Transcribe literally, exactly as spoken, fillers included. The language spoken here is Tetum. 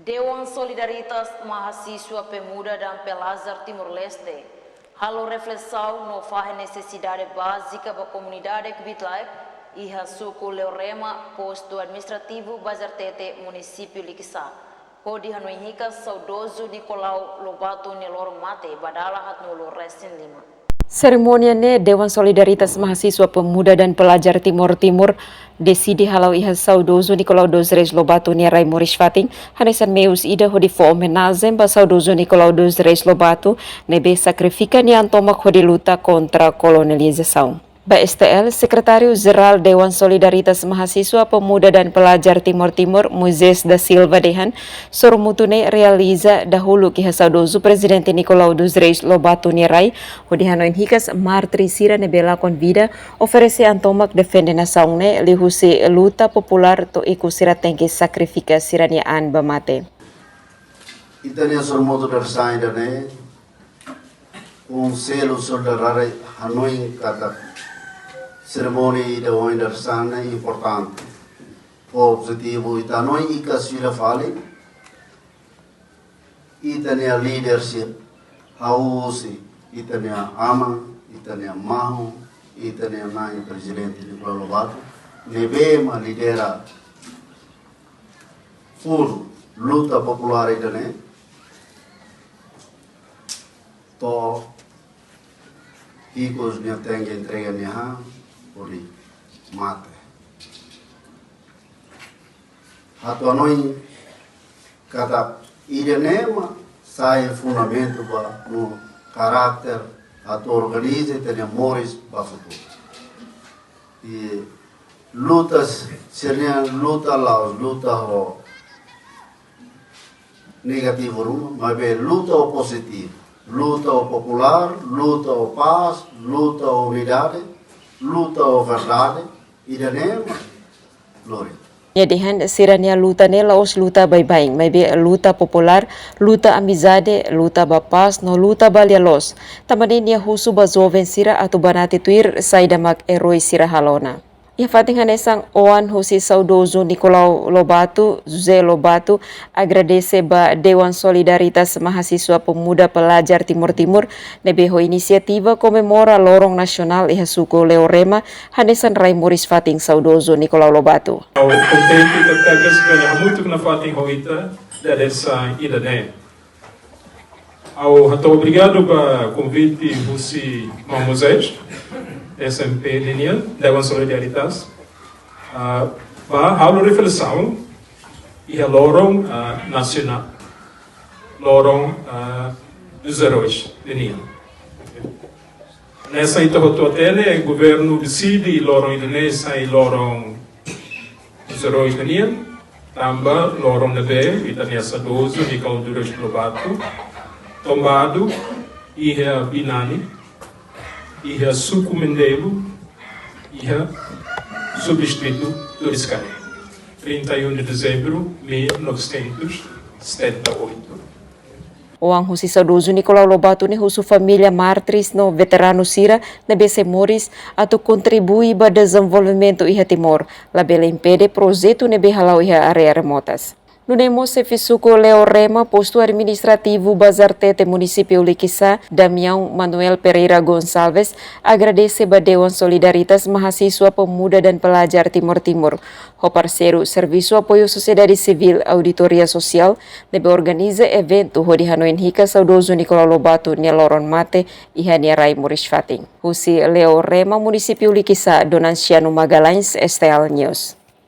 Dewan Solidaritas Mahasiswa Pemuda dan Pelajar Timor-Leste halo reflesaun no fahe nesesidade bázika ba komunidade Kbiit Laek iha suku Leorema, postu administrativu Bazartete, munisípiu Likisá, hodi hanoin hikas saudozu Nicolau Lobato nia loron mate ba dala haatnulu resin lima. Serimónia ne'e Dewan Solidaritas Mahasiswa Pemuda dan Pelajar Timor Timur deside hala'o iha saudozu Nicolau dos Reis Lobato nia rai moris-fatin, hanesan meius ida hodi fó omenajen ba saudozu Nicolau dos Reis Lobato, ne'ebé sakrifika nia an tomak hodi luta kontra kolonizasaun. Ba S T L, Sekretáriu Jerál Dewan Solidaritas Mahasiswa Pemuda dan Pelajar Timor Timur, Moisés da Silva dehan, sorumutu ne'e realiza dahuluk iha saudozu Prezidente Nicolau dos Reis Lobato nia rai, hodi hanoin hikas mártir sira ne'ebé lakon vida, oferese an tomak defende nasaun ne'e liuhusi luta populár to'o ikus sira tenke sakrifika sira-nia an ba mate. Ita-nia sorumutu dadeer-saan ida-ne'e, ho selu solidariedade, hanoin katak serimónia ida ohin dadeer-saan ne'e importante. Ho objetivu ita hanoin hikas fila fali ita-nia líder sira, hahú husi ita-nia aman, ita-nia mahon, ita-nia na'in Prezidente Nicolau Lobato, ne'ebé mak lidera full luta populár ida-ne'e, to'o ikus nia tenke entrega nia an hodi mate. Atu hanoin katak ida-ne'e mak sai fundamentu ba no karakter atu organiza ita-nia moris ba futuru. I luta, sira-nia luta la'ós luta ho negativu ruma, maibé luta ho pozitivu, luta ho populár, luta ho pás, luta ho unidade, luta ho verdade, ida-ne'e mak lori. Nia dehan sira-nia luta ne'e la'ós luta baibain, maibé luta populár, luta amizade, luta ba pás, no luta ba lia-loos. Tanba ne'e nia husu ba joven sira atu banati tuir saida mak erói sira halo ona. Iha fatin hanesan, oan husi saudozu Nicolau Lobato, José Lobato, agradese ba Dewan Solidaritas Mahasiswa Pemuda Pelajar Timor Timur, ne'ebé ho inisiativa komemora loron nasionál iha suku Leorema, hanesan rai moris-fatin saudozu Nicolau Lobato. Ha'u kontente katak hamutuk nafatin ho ita dadeer-saan ida-ne'e. Ha'u hato'o obrigadu ba konvite husi Maun Moisés, S M P ninian, Dewan Solidaritas, ah, ba halo reflesaun iha loron, ah, nasionál, loron, ah, dos heróis ninian. Hanesan ita hotu hatene, governu deside loron ida-ne'e sai loron dos heróis ninian, tanba loron ne'ebé ita-nia saudozu Nicolau dos Reis Lobato tombadu iha Binani, iha suku Mendelo, iha subdistritu Turiscai, trinta e um de dezembro mil novecentos e setenta e oito. Oan husi saudozu Nicolau Lobato ne'e husu família mártires no veteranu sira ne'ebé sei moris atu kontribui ba dezenvolvimentu iha Timor, labele impede projetu ne'ebé hala'o iha área remotas. Nune'e mós xefe suku Leorema, postu administrativu Bazartete, munisípiu Likisá, Damião Manuel Pereira Gonçalves, agradese ba Dewan Solidaritas Mahasiswa Pemuda dan Pelajar Timor Timur, ho parseiru Servisu Apoiu Sosiedade Sivíl Auditoria Sosiál, ne'ebé organiza eventu hodi hanoin hikas saudozu Nicolau Lobato nia loron mate iha nia rai moris-fatin. Husi Leorema, munisípiu Likisá, Donanciano Magalhães, S T L News.